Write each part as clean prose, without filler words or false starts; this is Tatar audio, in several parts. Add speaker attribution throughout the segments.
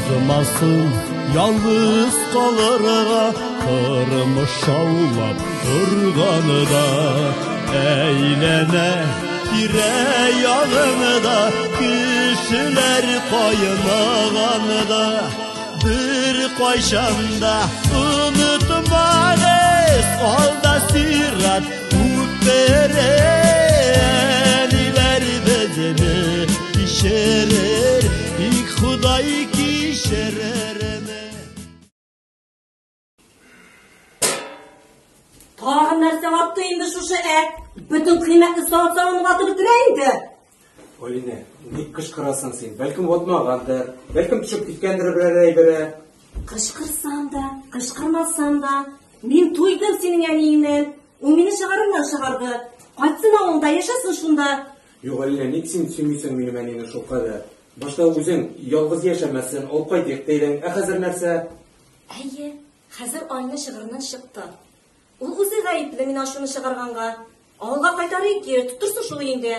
Speaker 1: Язмасын ялгыз калырга, тормыш шаулап торганда, әйләнә тирә ягыңда кешеләр кайнаганда, бер кайчан да онытмагыз, алда сират күпере, әниләр безне кичерер, тик Ходай кичерерме?
Speaker 2: Тагын нәрсә ватты инде шушы, ә? Бөтен кыйммәтле савыт-сабаны ватып бетерә инде.
Speaker 3: Алинә, ник кычкырасың син? Бәлкем ватмагандыр, бәлкем төшеп киткәндер берәр әйбере.
Speaker 2: Кычкырсам да, кычкырмасам да, мин туйдым синең әниеңнән. Ул мине чыгарыннан чыгарды. Кайтсын авылда, яшәсен шунда.
Speaker 3: Юк, Алинә, ник син сөймисең минем әнине шулкадәр? Башта үзең ялгыз яшәмәсен, алып кайтыйк дидең. Ә хәзер нәрсә?
Speaker 2: Әйе, хәзер Алинә чыгырыннан чыкты. Ул үзе гаепле мин ачуны чыгарганга. Авылга кайтарыйк, тоттырсын шул өендә.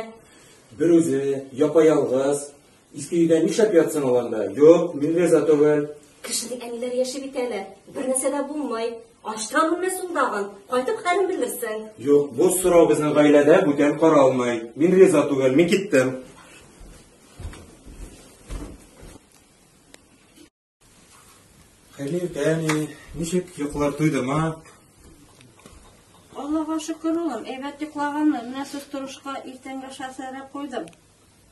Speaker 3: Бер үзе, япа-ялгыз. Иске өйдә нишләп ятсын ул анда? Юк, мин риза түгел.
Speaker 2: Кешенең әниләре яши бит әле. Бер нәрсә дә булмый. Ачтан үлмәс ул тагын. Кайтып хәлен белерсең.
Speaker 3: Юк, бу сорау безнең гаиләдә бүтән каралмый. Мин риза түгел, мин киттем. Хәерле иртә, әни. Ничек, йокылар туйдымы?
Speaker 4: Аллага шөкер, улым, әйбәт йоклаганмын. Менә сүз торышка иртәнге аш әзерләп куйдым.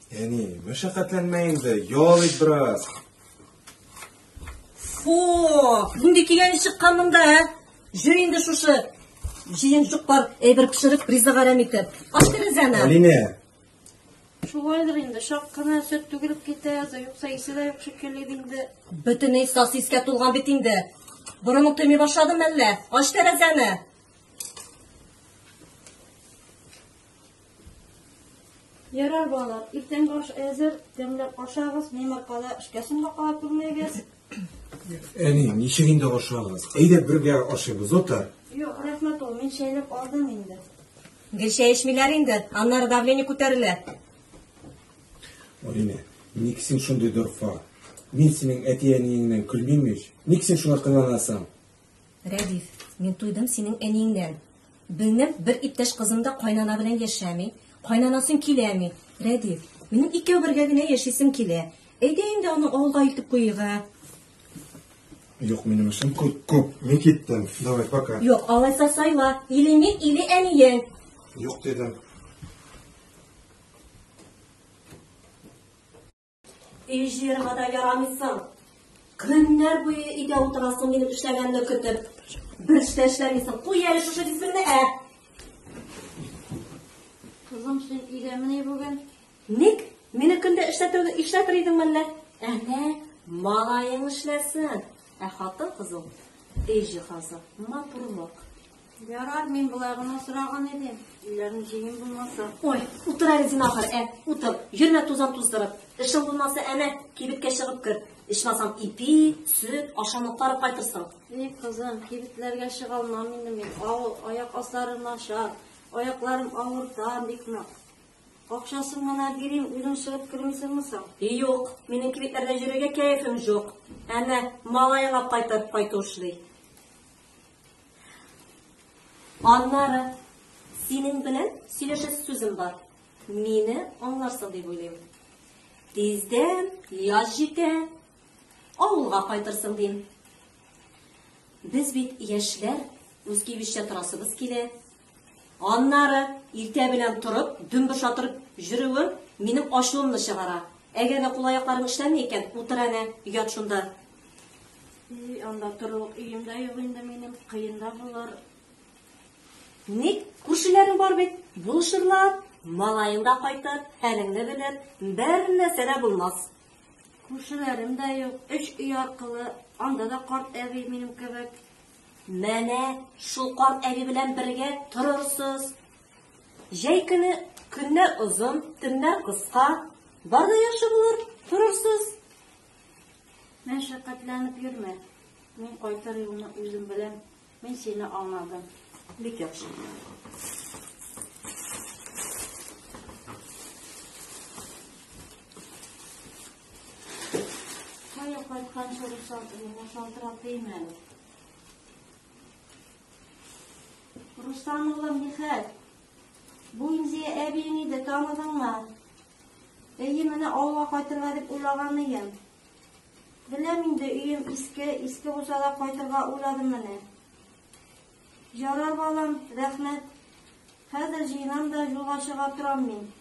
Speaker 3: Әни, мәшәкатьләнмә инде, ял ит бераз.
Speaker 2: Фу, нинди кигәне чыккан монда, ә? Җөр инде шушы җыен юк бар әйбер пешереп, ризык әрәм итеп. Ач тәрәзәне.
Speaker 3: Алинә.
Speaker 4: Шулайдыр инде, чак кына сөт түгелеп китә язды, юкса исе дә юк шикелле иде инде.
Speaker 2: Бөтенләй сасы искә тулган бит инде. Борының төйми башладымы әллә? Ач тәрәзәне.
Speaker 4: Ярар, балалар, иртәнге аш әзер, тәмләп ашагыз, минем аркада эшкә соңга кала күрмәгез.
Speaker 3: Әни, ничек инде ашагыз? Әйдә бергә ашыйбыз, утыр.
Speaker 4: Юк, рәхмәт ул, мин чәйләп алдым инде.
Speaker 2: Гел чәй эчмиләр инде, аннары давление күтәрелә.
Speaker 3: Алинә, ник син шундый дорфа? Мин синең әти-әниеңнән көлмим ич. Ник син шулай кыланасың?
Speaker 2: Рәдиф, мин туйдым синең әниеңнән. Минем бер иптәш кызым да кайнана белән яшәми, кайнанасын киләми. Рәдиф, минем икәү бергә генә яшисем килә. Әйдә инде аны авылга илтеп куйыйк, ә?
Speaker 3: Юк, минем эшем күп, күп. Мин киттем. Давай, пока.
Speaker 2: Юк, алайса сайла. Или мин, или әниең.
Speaker 3: Юк дидем.
Speaker 2: Өй җыярга да ярамыйсың. Көннәр буе өйдә утырасың минем эшләгәнне көтеп. Бер эш тә эшләмисең. Куй әле шушы дисеңне, ә?
Speaker 4: Кызым, син өйдәмени бүген?
Speaker 2: Ник? Мине көндә эшләтер, эшләтер идеңме әллә? Әнә, малаең эшләсен. Ә хатын-кыз ул өй җиһазы, матурлык.
Speaker 4: Ярар, мин болай гына сораган идем. Өйләрне җыйыйм булмаса.
Speaker 2: Ой, утыр әле зинахар, ә, утыр. Йөрмә тузан туздырып. Эшең булмаса, әнә, кибеткә чыгып кер. Ичмасам, ипи, сөт, ашамлыклар алып кайтырсың.
Speaker 4: И, кызым, кибетләргә чыга алмам инде мин. Авыл, аяк аслары начар. Аякларым авырта бик нык. Акчасын гына бирим, үзең чыгып кермисеңме соң?
Speaker 2: Юк, минем кибетләрдә йөрергә кәефем юк. Әнә, малаең алып кайтыр, кайту эшли. Аннары, синең белән сөйләшәсе сүзем бар. Мине аңларсың дип уйлыйм. Тиздән яз җитә, авылга кайтырсың дим. Без бит яшьләр, үз көебезчә торасыбыз килә. Аннары иртә белән торып, дөмбер шатырып йөрүең минем ачуымны чыгара. Әгәр дә кул-аякларың эшләми икән, утыр әнә, ят шунда.
Speaker 4: И, анда торырлык өем дә юк инде минем, кыен да булыр.
Speaker 2: Ник? Күршеләрең бар бит, булышырлар. Малаең да кайтыр, хәлеңне белер, бер нәрсә дә булмас.
Speaker 4: Күршеләрем дә юк, өч өй аркылы, анда да карт әби минем кебек.
Speaker 2: Менә шул карт әби белән бергә торырсыз. Җәй көне көннәр озын, төннәр кыска. Бар да яхшы булыр, торырсыз.
Speaker 4: Мәшәкатьләнеп йөрмә. Мин кайтыр юлны үзем беләм. Мин сине аңладым.
Speaker 2: Бик яхшы.
Speaker 4: Кая кайтканчы Руслан улыма шалтыратыйм әле. Руслан улым, нихәл? Бу Инзия әбиең иде, таныдыңмы? Әйе, менә авылга кайтырга дип уйлаган идем. Беләм инде, өем иске, иске булса да кайтырга уйладым менә. Ярар, балам, рәхмәт. Хәзер җыенам да юлга чыга торам мин.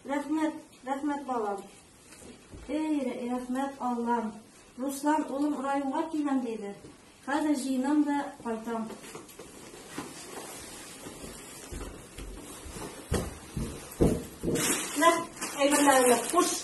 Speaker 4: Рәхмәт, рәхмәт, балам. Эй, рәхмәт, Аллам. Руслан улым районга киләм диде. Хәзер җыенам да кайтам.
Speaker 2: Мә, әйберләреңне куш.